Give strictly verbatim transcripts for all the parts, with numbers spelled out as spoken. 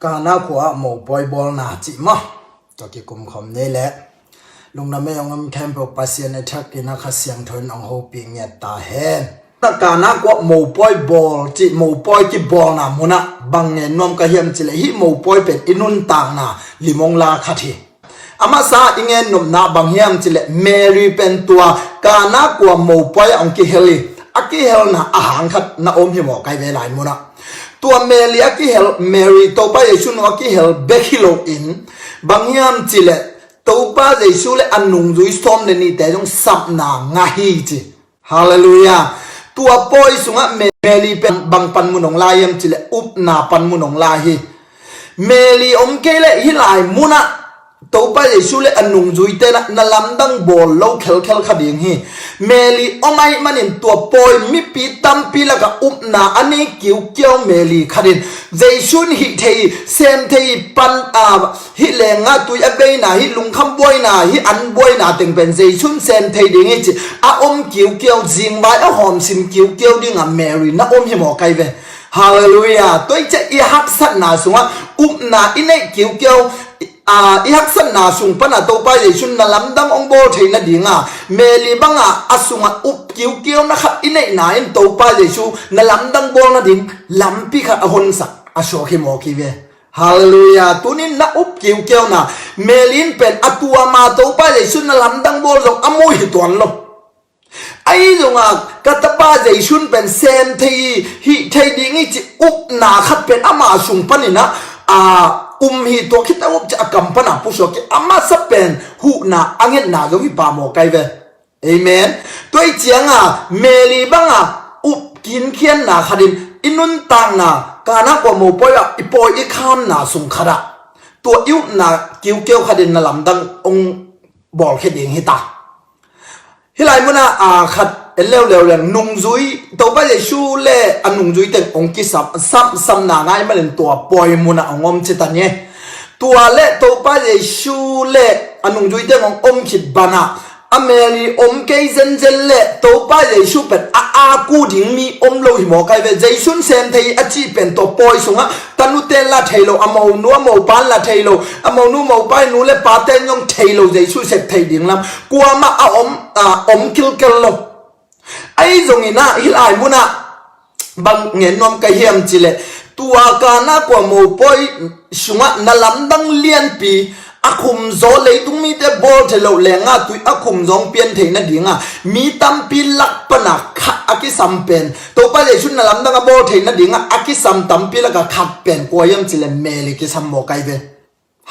Kana khua ah mopawi bawlna cih maw? Tua kikum khawm nei leh lungdam ei hong om khempeuh Pasian a thakin a Kha Siangtho in hong hopih ngiat ta hen. Na Kana khua ah mopawi bawl cih, mopawi kibawlna munah bang ngen nuam ka hiam cih leh hih mopawi pen i nuntakna lim hong la khat hi. A masa i ngen nopna bang hiam cih leh Mary pen tua Kana khua mopawi ah hong kihel hi. A kihelna a hang khat na om hi maw kai ve lai munah. Tua Mary a kihel, Mary Topa Jesu nu a kihel bek hi loin bang hiam cih leh Topa Jesu le a nungzui sawm le nihte zong sapna ngah hi ci. Halleluiah. Tua pawi sungah Me-, Mary pen bang panmun hong lai hiam cih leh upna panmun hong lai hi. Mary om kei leh hih lai munah Topa Jesu le a nungzuite na, na lamdang bawl lo khelkhel kha ding hi. Mary om ahih manin tua pawi mipi tampi lakah upna a nei kiukiau Mary khat in Jesu in hih thei, sem thei, pan, a, hih lenggah tui a beina, hih lungkham buaina, hih an buaina teng pen Jesu in sem thei ding hi ci a om kiukiau, zingvai a hawmsim kiukiau dingah Mary na om hi maw kai ve. Halleluiah. Tua i ciah i haksatna sungah upna i neih kiukiau, a, i haksatna sung pana Topa Jesu in na lamdang hong bawl theih nadinga Mary banga a sungah up kiukiauna khat i neihna in Topa Jesu na lamdang bawl nading lampi khat a honsak a suak hi maw ki ve. Halleluiah. Tunin na up kiukiauna Mary in pen a tua ma Topa Jesu na lamdang bawl zong a mu hi tuan lo. Ahi zongah ka tapa Jesu in pen sem thei hi, hih thei ding hi ci upna khat pen ama sung paninah a um hi. Tua khit a up ci a kam pana pusuak hi. A masa pen huhna a ngetna zong hi pah maw kai ve. Amen. Tua i cianga Mary banga up kinkhianna khatin i nuntakna Kana khua mopawi ah i pawi i khamna sung khatah tua i upna kiukiau khatin na lamdang hong bawlkhia ding hi ta. Hih lai munah a khat en leuleu leng nungzui, Topa Jesu le a nungzui teng hong kisam, sam, samna ngai manin tua pawi munah hong om ci ta ni. Tua le Topa Jesu le a nungzui teng hong om khit banah a Mary om kei zenzen le Topa Jesu pen a aku ding mi om lo hi maw kai ve. Jesu in sem thei a cih pen tua pawi sungah tanute in la thei lo, a monu a mopa in la thei lo, a monu mopa in nu le pate in zong thei lo, Jesu sep thei ding lam kuamah a om, a om kilkel lo. Ahi zonginah hih lai munah bang ngen nuam ka hiam cih leh tua Kana khua mopawi sungah na lamdang lianpi a khumzaw leitung mite bawl thei loh lenggah tui a khumzaw hong pian theih nadinga mi tampi lak pana khat a kisam pen, Topa Jesu in na lamdang a bawl theih nadinga a kisam tampi lakah khat pen kua hiam cih leh Mary kisam maw kai ve.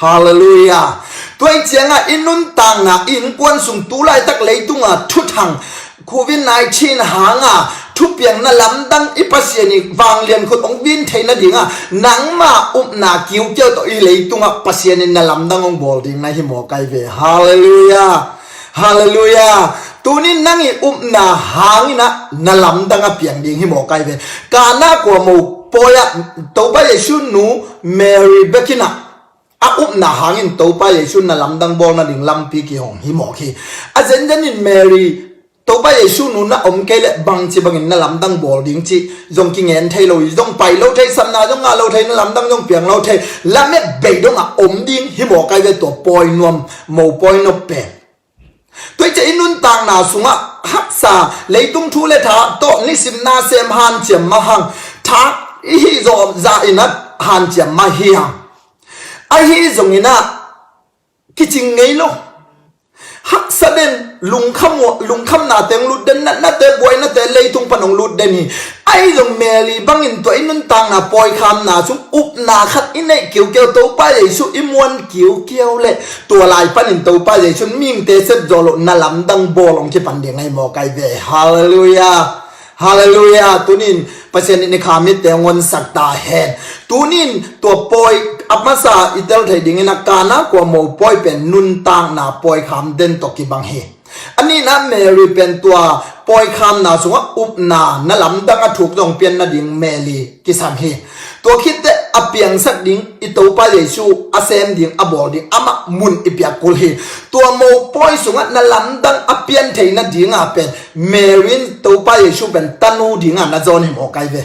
Halleluiah. Tua i cianga i nuntakna i innkuan sung tu laitak leitunga thuthang covid nineteen hanga thupiang na lamdang i Pasian i vanglian khut hong vin theih nadinga nangma upna kiukiau tawh i leitunga Pasian in na lamdang hong bawl ding na hi maw kai ve. Halleluiah. Halleluiah. Tunin nang i upna hanginah na lamdang a piang ding hi maw kai ve. Kana khua mopawi ah Topa Jesu nu Mary bekinah a upna hangin Topa Jesu na lamdang bawl nading lampi kihong hi mawk hi. A zenzenin Mary Topa Jesu nu na om kei leh bangci bangin na lamdang bawl ding cih zong kingen thei lo hi. Zong pai lo thei, samna zong ngah lo thei, na lamdang zong piang lo thei. Lamet bei dongah om ding hi mawk ai ve tua pawi nuam, mopawi nop pen. Tua i ciah i nuntakna sungah haksa, leitung thu le tha tawh nisim nasem hanciam mah hang, tha i hih zawh zah inah hanciam mah hi hang. Ahi zonginah kicing ngei lo. Haksa den, lungkham uh, lungkhamna teng lut den, natnate buainate leitung pan hong lut den hi. Ahi zong Mary bangin tua i nuntakna pawikhamna sung upna khat i neih kiukiau, Topa Jesu i muan kiukiau le tua lai panin Topa Jesu in mihingte sepzawh loh na lamdang bawl hong kipan ding ahi mawk ai ve. Halleluiah. Halleluiah. Tunin Pasian in i kha mitte hong honsak ta hen. Tunin tua pawi a masa i tel thei dingin a Kana khua mopawi pen nuntakna pawikham den tawh kibang hi. A nihna Mary pen tua pawikhamna sungah upna na lamdang a thuk zong pian nading Mary kisam hi. Tua khitteh a piangsak ding i Topa Jesu a sem ding a bawl ding amah mun i piak kul hi. Tua mopawi sungah na lamdang a pian theih nadinga pen Mary in Topa Jesu pen tanu dinga na zawn hi mawk ai ve.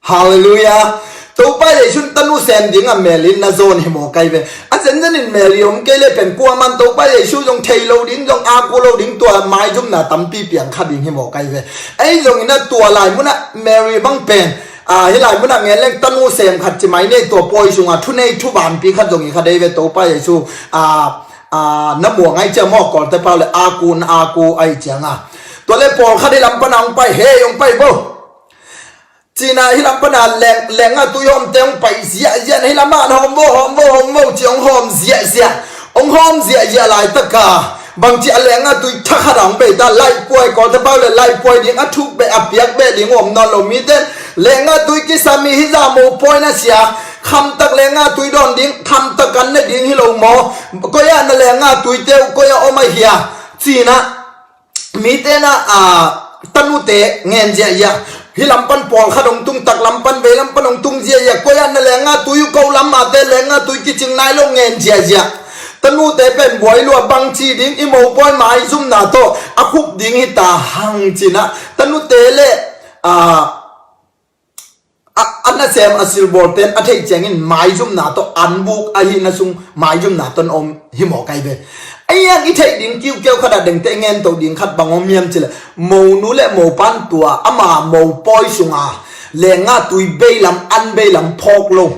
Halleluiah. Topa Jesu in tanu sem ding a Mary in na zawn hi maw kai ve. A zenzen in Mary om kei le pen kuaman Topa Jesu zong thei lo ding, zong a ku lo ding, tua maizumna tampi piang kha ding hi maw kai ve. Ei zong in a tua lai mun a Mary bang pen, a, hih lai mun a ngen leng tanu sem khat ci mai nei, tua pawi sung a thunei thuvanpi khat zong hi kha dei ve. Topa Jesu, a, a, na muang ai cia maw, Kawlte pau le a ku, na a ku ai ciang a. Tua le pawl khat hih lam pan a hong pai, hei hong pai bo. Cina hih lam pan a leng, lenga tui hawmte hong pai ziahziah na hih lam ah hawm vo, hawm vo, hawm vo ci hong hawm ziahziah. Hong hawm ziahziah laitak a bangci a lenga tui thakhat a hong bei ta, laihpuai, Kawlte pau le laihpuai ding a thuk beh, a piak beh ding om nawn lo mite. Lenga tui kisam hi, hih zah mopawi na sia, khamtak lenga tui dawn ding, khamtak kan ne ding hi lo maw? Koi ah na lenga tuite uh koi ah om a hia? Cina mite na, a, tanute ngen ziahziah. Hih lam pan pawl khat hong tung, tak lam pan, vei lam pan hong tung ziahziah. Koi ah na lenga tui uh, ko lam ah te lenga tui kicing nai lo ngen ziahziah. Tanute pen buai lua, bangci ding, i mopawi maizumna tawh a khup ding hi ta hang cina. Tanute le, a, a, a nasem a silbawlten a theih ciangin maizumna tawh an buk ahi na sung maizumna tawh om hi maw kai ve. Ei ang i theih ding kiukiau khat a dengte ngen to ding khat bang om hiam cile, monu le mopan tua ama mopawi sunga lenga tui bei lam, an bei lam phawk lo,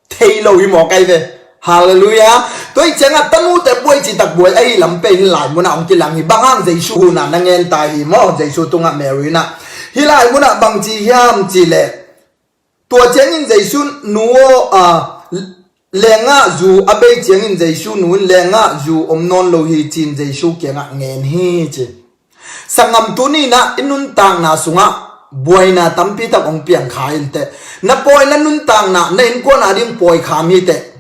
thei lo hi maw kai ve. Halleluiah. Tua hi ciangah tanute buai citak buai ahi lam pen hih lai munah hong kilang hi. Bang hang? Jesu hunah na ngen ta hi maw, Jesu tungah Mary nah. Hih lai munah bang ci hiam cih leh, tua ciangin Jesu nu aw, a, lengah zu a bei ciangin Jesu nu in lengah zu om nawn lo hi ci-in Jesu kiangah ngen hi ci. Sanggam, tuni nah i nuntakna sungah buaina tampi tak hong piang kha inteh. Na pawi na nuntakna, na innkuan ading pawi kham hiteh.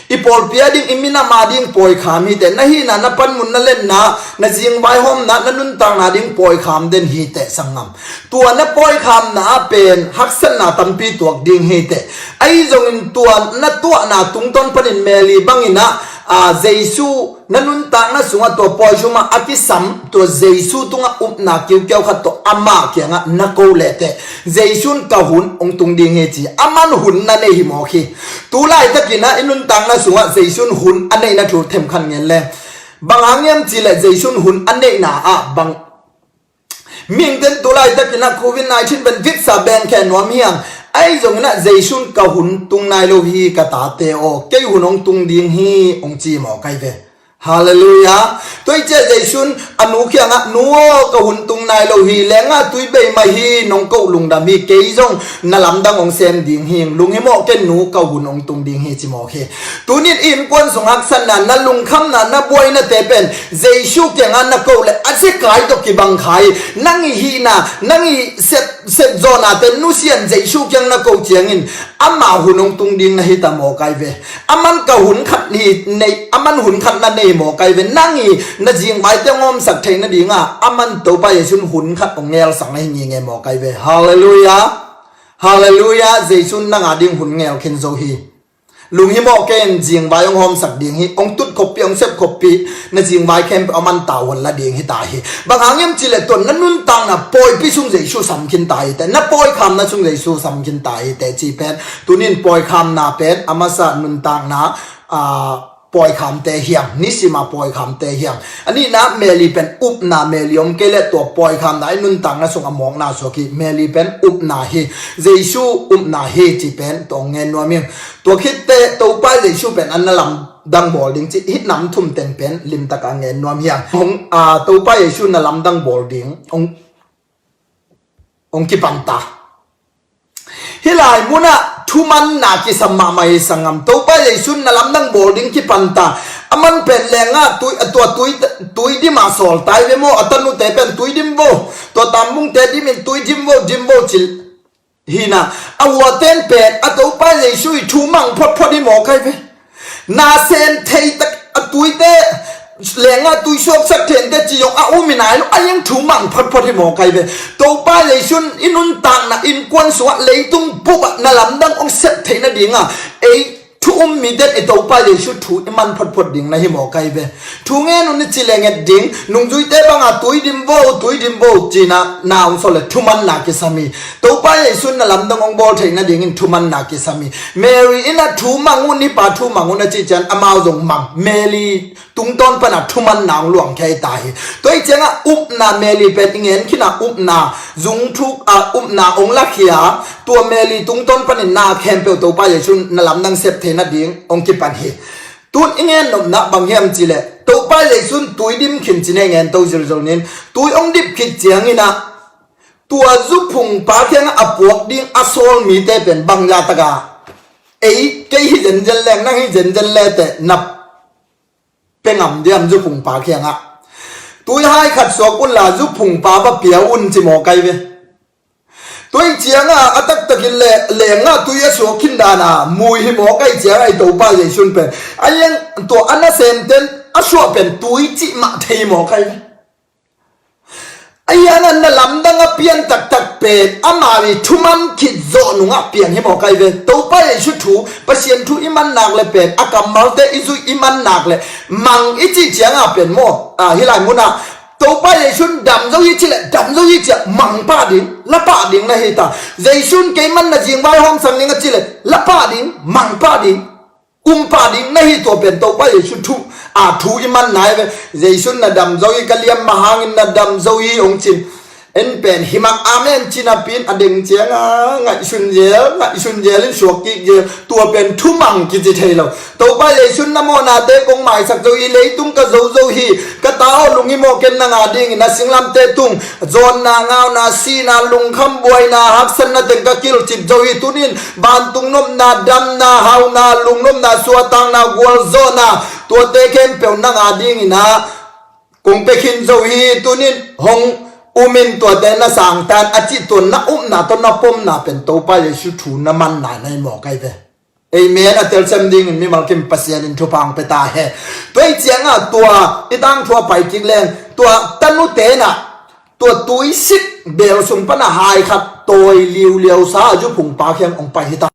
I pawlpi ading, i minam ading pawi kham hiteh. Na hihna, na panmun, na lenna, na zingvaihawmna, na nuntakna ading pawi kham den hiteh sanggam. Tua na pawi khamna ah pen haksatna tampi tuak ding hiteh. Ahi zongin tua na tuahna tungtawn panin Mary bangin ah, a, Jesu na nuntakna sungah tua pawi sumah a kisam tua Jesu tungah upna kiukiau khat tawh amah kiangah na ko lehteh, Jesu in ka hun hong tung ding hi ci. Aman hun na nei hi mawk hi. Tu laitakin ah i nuntakna sungah Jesu in hun a neihna thu themkhat ngen le. Bang hang hiam cih leh Jesu in hun a neihna ah bang Mihingten tu laitakin ah covid nineteen pen vitsa beng khe nuam hi hang. Ahi zongin ah Jesu in ka hun tung nai lo hi ka tate aw, kei hun hong tung ding hi hong ci maw kai ve. Halleluiah. Tua hi ciah Jesu in a nu kiangah, nu aw, ka hun tung nai lo hi, lengah tui bei mah hi, nong koh lungdam hi, kei zong na lamdang hong sem ding hi, lunghimawh ken nu, ka hun hong tung ding hi ci mawk hi. Tunin i innkuan sung haksatna, na lungkhamna, na buainate pen Jesu kiangah na koh leh a zekai tawh kibang kha hi. Nang i hihna, nang i sep, sepzawhnate nusia in Jesu kiang na koh ciangin ama hun hong tung ding na hi ta maw kai ve. Aman ka hun khat hi nei, aman hun khat na nei maw kai ve. Nang i na zingvaite hong omsak theih nadinga aman Topa Jesu in hun khat hong ngelsak na hi ngingei maw kai ve. Halleluiah. Halleluiah. Jesu in nang ading hun ngel khin zo hi. Lunghimawh ken, zingvai hong hawmsak ding hi. Hong tut khoppih, hong sep khoppih, na zingvai khempeuh aman tau hon la ding hi ta hi. Bang hang hiam cih leh tua na nuntakna pawipi sung Jesu sam khin ta hiteh, na pawikhamna sung Jesu sam khin ta hiteh cih pen, tunin pawikhamna pen a masa nuntakna, a, pawikhamte hi hang, nisima pawikhamte hi hang. A nihna Mary pen upna, Mary om kei leh tua pawikhamna i nuntakna sung a mawkna suak hi. Mary pen upna hi, Jesu upna hi cih pen tua hong ngen nuam hi. Tua khitteh Topa Jesu pen a na lamdang bawl ding cih hih nam thum teng pen limtak a ngen nuam hi hang. Hong, a, Topa Jesu na lamdang bawl ding hong, hong kipan ta. Hih lai munah thumanna kisam mahmah hi sanggam. Topa Jesu in na lamdang bawl ding kipan ta. Aman pen lengah tui, a tua tui, tui dim a sawl ta hi ve maw. A tanute pen tui dim vo, tua tambungte dimin tui dim vo, dim vo cih hi nah. A huaten pen a Topa Jesu i thu mang photphot hi maw kai ve. Na sem thei tak a tuite, lengah tui suaksak thente ci zong a um hi nai lo, a hiang thu mang photphot hi maw kai ve. Topa Jesu in i nuntakna innkuan sungah, leitung bupah na lamdang hong sep theih nadinga ei thu um mite in i Topa Jesu thu i man photphot ding na hi mawk ai ve. Thu ngen un i ci le nget ding, nungzuite banga tui dim vo, tui dim vo, cina na hong sawl le thumanna kisam hi. Topa Jesu in na lamdang hong bawl theih nadingin thumanna kisam hi. Mary in a thu mang un, i pa thu mang un a cih ciang amau zong mang. Mary tungtawn pana thumanna hong luang khia hi ta hi. Tua hi ciangah upna Mary pen i ngen khin a upna zung thuk a upna hong lakhia, tua Mary tungtawn panin na khempeuh Topa Jesu in na lamdang sep thei nading hong kipan hi. Tun i ngen nopna bang hiam cih leh Topa Jesu in tui dim khin cih i ngen to zilzol ning. Tui hong dip khit ciangin ah tua zuphungpa kiangah a puak ding a sawl mite pen bangzah taka ei, kei hi zenzen leng, nang hi zenzen le teh na pia ngam diam zuphungpa kiangah? Tui hai khat suak unla zuphungpa va pia un ci mawk ai ve. Tua hi ciangah a taktakin le lengah tui a suak khin dana mu hi mawk ai ciangah i Topa Jesu in pen a yang tua a nasemten a suah pen tui cih mah thei mawk ai ve. Ahi hangin na lamdang a pian taktak pen amau i thuman khit zawh nungah piang hi mawk ai ve. Topa Jesu thu, Pasian thu i man nak le pen a kammalte i zuih i man nak le mang i cih ciangah pen maw, a, hih lai munah Topa Jesu in dam zo hi cih le dam zo hi ciah mang pah ding, la pah ding na hi ta. Jesu in kei man na zingvai hawmsang ding a cih le la pah ding, mang pah ding, um pah ding na hi. Tua pen Topa Jesu thu, a, thu i man nai ve. Jesu in na dam zo hi, ka liam mah hangin na dam zo hi hong cin. En pen hi mah amen ci napi in a deng ciangah ngaihsun zel, ngaihsun zel in suak kik zel. Tua pen thumang kici thei lo. Topa Jesu in na mawhnate kong maisak zo hi, leitung ka zo zo hi, ka ta aw lunghimawh ken nang a dingin a singlamteh tung zawnna, ngauna, sihna, lungkham buaina, haksatna teng ka kilcip zo hi. Tunin vantung nopna, damna, hauna, lungnopna, suahtakna, gualzawhna, tuate khempeuh nang a dingin ah kong pia khin zo hi. Tunin hong um in, tuate na sangtan a cih tua na upna tawh na pomna pen Topa Jesu thu na manna na hi mawk ai ve. Amen. A telsiam dingin mimal kim Pasian in thupha hong pia ta hen. Tua hi ciangah tua i tangthu a pai kik leng tua tanute in ah tua tuisik beel sung pana hai khat tawi liuliau sa a zuphungpa kiang hong pai hi ta.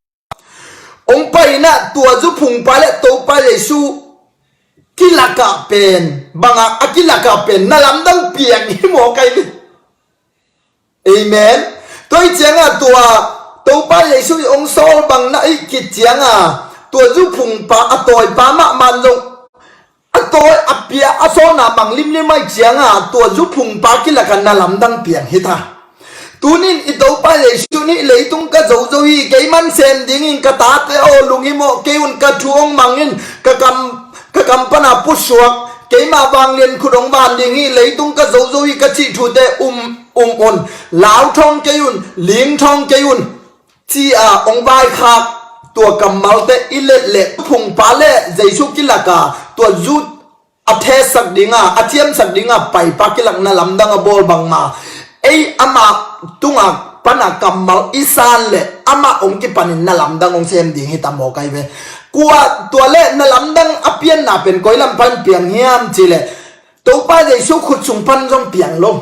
Hong pai in ah tua zuphungpa le Topa Jesu kilakah pen bangah a kilakah pen na lamdang piang hi mawk ai ve. Amen. Tua hi ciangah tua Topa Jesu i hong sawl bang na hih khit ciangah tua zuphungpa a tawipa mahmah zong a tawi a pia a sawlna mang limlim ai ciangah tua zuphungpa kilakah na lamdang piang hi ta. Tunin i Topa Jesu nih leitung ka zo zo hi, kei man sem dingin ka tate aw lunghimawh kei un, ka thu hong mang in, ka kam, ka kam pana pusuak, keimah vanglian khut hong van ding hi, leitung ka zo zo hi ka cih thute um um un, lau thawng kei un, ling thawng kei un, ci-a hong vaikhak tua kammalte i let leh phungpa le Jesu kilaka tua zu a thesak dinga, a ciamsak dinga paipa kilak na lamdang a bawl bangma ei amah tunga pana kammal i san leh amah hong kipanin na lamdang hong sem ding hi ta mawk ai ve. Kua tua le na lamdang a pianna pen koi lam pan piang hiam cih leh Topa Jesu khut sung pan zong piang lo.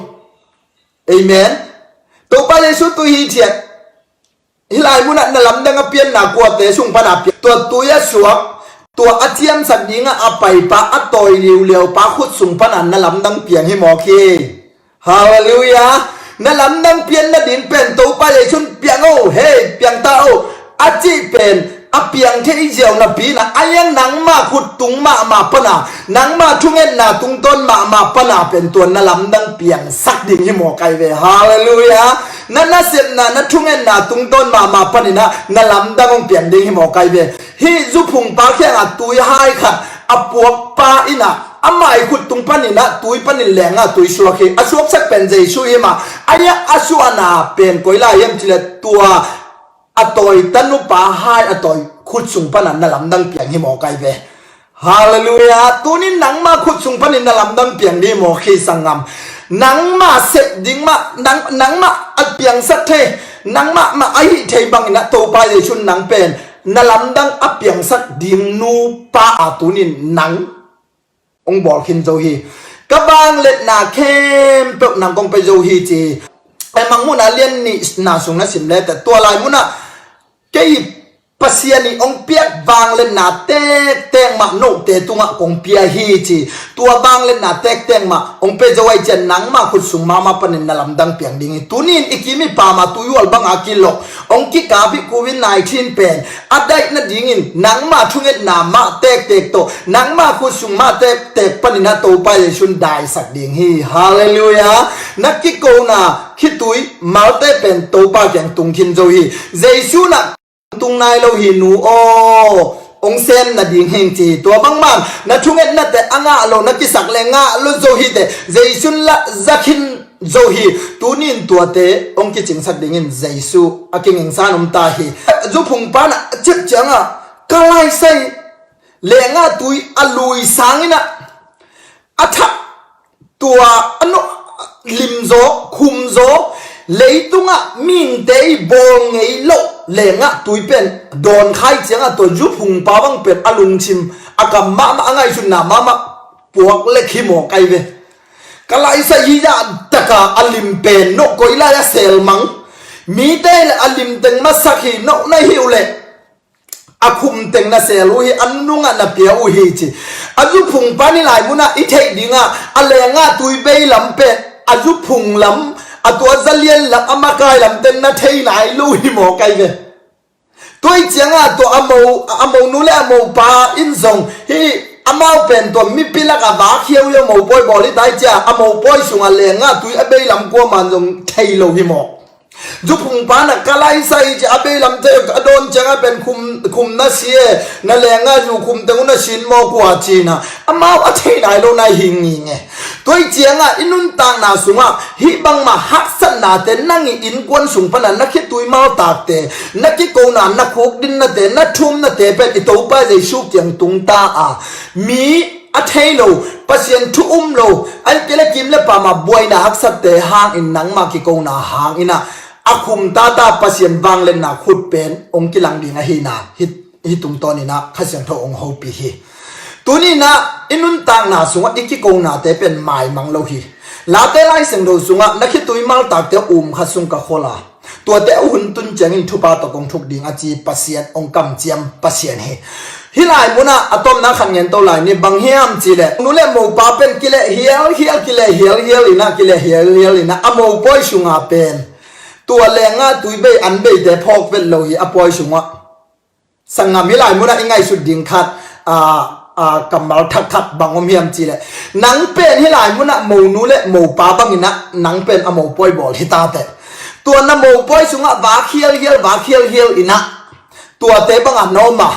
Amen. Topa Jesu tu hi thiat. Hih lai munah na lamdang a pianna kuate sung pana pian. Tua tui a suak, tua a ciamsak dinga a paipa, a tawi liuliaupa khut sung pana na lamdang piang hi mawk hi. Halleluiah. Na lamdang pian nading pen Topa Jesu in piang o, hei, piang ta o a cih pen a piang thei ziau napi in ah, a iang nangmah khut tung mahmah pana, nangmah thungetna tungtawn mahmah pana pen tua na lamdang piangsak ding hi mawk ai ve. Halleluiah. Na nasepna, na thungetna tungtawn mahmah panin ah na lamdang hong piang ding hi mawk ai ve. Hih zuphungpa kiangah tui hai khat a puakpa in ah amah i khut tung panin ah tui panin lengah tui suak hi. A suaksak pen Jesu hi mah. A iang a suahna pen koi lai hiam cih leh tua a tawi tanupa hai a tawi khut sung pana na lamdang piang hi mawk ai ve. Halleluiah. Tunin nangmah khut sung panin na lamdang piang ding hi mawk hi sanggam. Nangmah seh ding mah, nang, nangmah a piangsak thei, nangmah mah a hih thei bangin ah Topa Jesu in nang pen na lamdang a piangsak ding nupa a tunin nang hong bawl khin zo hi. Ka vangliatna khempeuh nang kong pia zo hi ci hi. Ei mang munah lian nihna sung na sim lete tua lai munah kei Pasian i hong piak vangliatna tektek mah note tungah kong pia hi ci. Tua vangliatna tektek mah hong pia zo ahih ciang nangmah khut sung mahmah panin na lamdang piang ding hi. Tuni in i kim i pam a tuihual bangah kilok hong kikap i covid nineteen pen a daih nadingin nangmah thungetna mah tektek tawh, nangmah khut sung mah tektek panin a Topa Jesu in daisak ding hi. Halleluiah. Na kikona khitui malte pen Topa kiang tung khin zo hi. Jesu na tung nai lo hi nu aw, hong sem nading hing ci hi. Tua bangmah na thungetnate a ngah lo, na kisak le ngah lo zo hi teh, Jesu in la za khin zo hi. Tuni in tuate hong kicingsak dingin Jesu a kingingsan om ta hi. Zuphung pan a ciap ciangah ka laisai lengah tui a lui sangin ah a thak tua a nawh limzaw khumzaw, leitungah mihingte i bawl ngei loh lengah tui pen dawn khai ciangah tua zuphung pa bang pen a lungsim a kam mahmah a ngaihsutna mahmah puak lek hi maw kai ve. Ka laisai hi zah taka a lim pen nawh koi lai a sel mang, mite le a lim teng masak hi nawh na hi uh leh a khum teng na sel uh hi, a nungah na pia uh hi ci. A zuphung pan i lai munah i theih dingah a lengah tui bei lam pen a zuphung lam, a tua zalian lam, a makai lam teng na thei nai lo hi maw kai ve. Tua ih ciangah tua a mo, a monu le a mopa in zong hi, amau pen tua mipi lakah vak hiauhiau mopawi bawl hi tai cia, a mopawi sungah lengah tui a bei lam kuaman zong thei lo hi maw. Zuphung pan a ka laisai ci a bei lam te a dawn ciangah pen khum, khum na si e, na lengah zu khum teng uh na sin maw kua cina amau a thei nai lo nai hi nging e. Tua ih ciangah i nuntakna sungah hih bangmah haksatnate nang i innkuan sung pana na khitui maltakte, na kikona, na khukdinnate, na thumnate pen i Topa Jesu kiang tungta a, mi a thei lo, Pasian thu um lo, a ih kei le kim le pamah buaina haksatte hangin nangmah kikona hangin ah a khumtata Pasian vangliatna khut pen hong kilang ding ahina hih, hih tungtawninah Kha Siangtho hong hopih hi. Tuninah i nuntakna sungah i kikonate pen maimang lo hi. Late Lai Siangtho sungah na khitui maltakte a um khat sung ka khol a, tuate a hun tun ciangin thupha tawh kong thuk ding a ci Pasian hong kamciam Pasian hi. Hih lai munah a tomna khan ngen to lai ni, bang hiam cihleh nu le mopa pen kileh hial hial, kileh hial hial inah, kileh hial hial inah a mopawi sungah pen tua lengah tui bei an beite phawk vet lo hi a pawi sungah. Sanggam, hih lai munah i ngaihsut ding khat, a, a, kammal thak khat bang om hiam cihleh, nang pen hih lai munah monu le mopa banginah nang pen a mopawi bawl hi tate. Tua na mopawi sungah vak hial hial, vak hial hial inah tuate bangah na om a.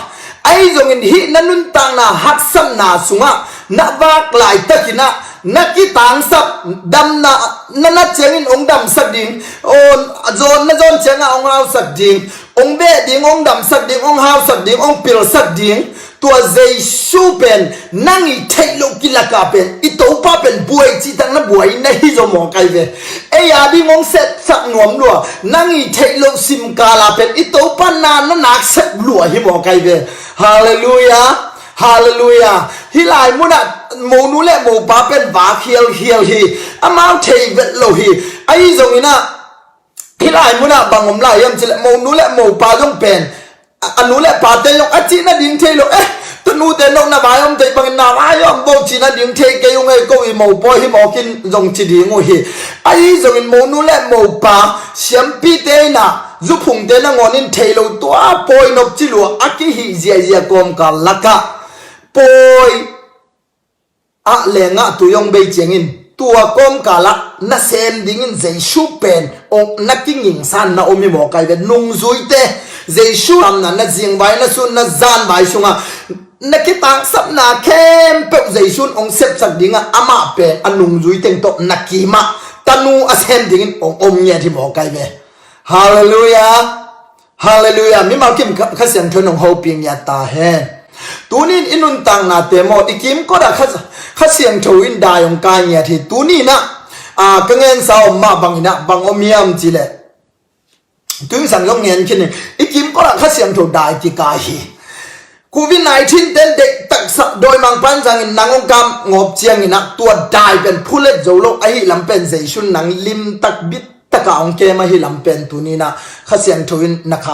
Ahi zongin hih na nuntakna haksatna sungah na vak laitakinah na kitangsap, damna na na ciangin hong damsak ding, aw, zawn na zawn ciangah hong hausak ding, hong beh ding, hong damsak ding, hong hausak ding, hong pilsak ding. Tua Jesu pen nang i theih loh kilaka pen i Topa pen buai cihtak na buai na hi zaw maw kai ve. Ei a ding hong sepsak nuam lua, nang i theih loh simkala pen i Topa na na nak sep lua hi maw kai ve. Halleluiah. Halleluiah. Hih lai munah monu le mopa pen vak hial hial hi. Amau thei vet lo hi. Ahi zonginah hih lai munah bang om lai hiam cileh monu le mopa zong pen a, a nu le pate zong a cih nading thei lo. Eh, tu nute nong na vai om thei bangin na vai om bo cih nading thei kei ung ei, ko i mopawi hi mawkin zong ci ding uh hi. Ahi zongin monu le mopa siampite inah zuphungte nangawnin thei lo tua pawi nop ci lua a kihih ziahziah kawmkal lakah pawi ah lengah tui hong bei ciangin tua kawmkalah nasem dingin Jesu pen hong na kingingsan na om hi maw kai ve. Nungzuite Jesu lamna na zingvai, na sun na zanvai sungah na kitangsapna khempeuh Jesu in hong sepsak dingah amah pen a nungzui teng tawh na kimah tanu a sem dingin hong om ngiat hi maw kai ve. Halleluiah. Halleluiah. Mimal kim Kha, Kha Siangtho in hong hopih ngiat ta hen. Tunin i nuntaknate maw i kimkot ah Kha, Kha Siangtho in dai hong kai ngiat hi. Tuninah, a, ka ngensa om mah banginah bang om hiam cileh, tuingsang zong ngen khin in i kimkot ah Kha Siangtho dai kikai hi. Covid nineteen ten deih taksa dawimangpa in zangin nang hong kam ngawp cianginah tua dai pen phulet zo lo ahi lam pen Jesu in nang limtak bit takah hong kem ahi lam pen tuninah Kha Siangtho in na kha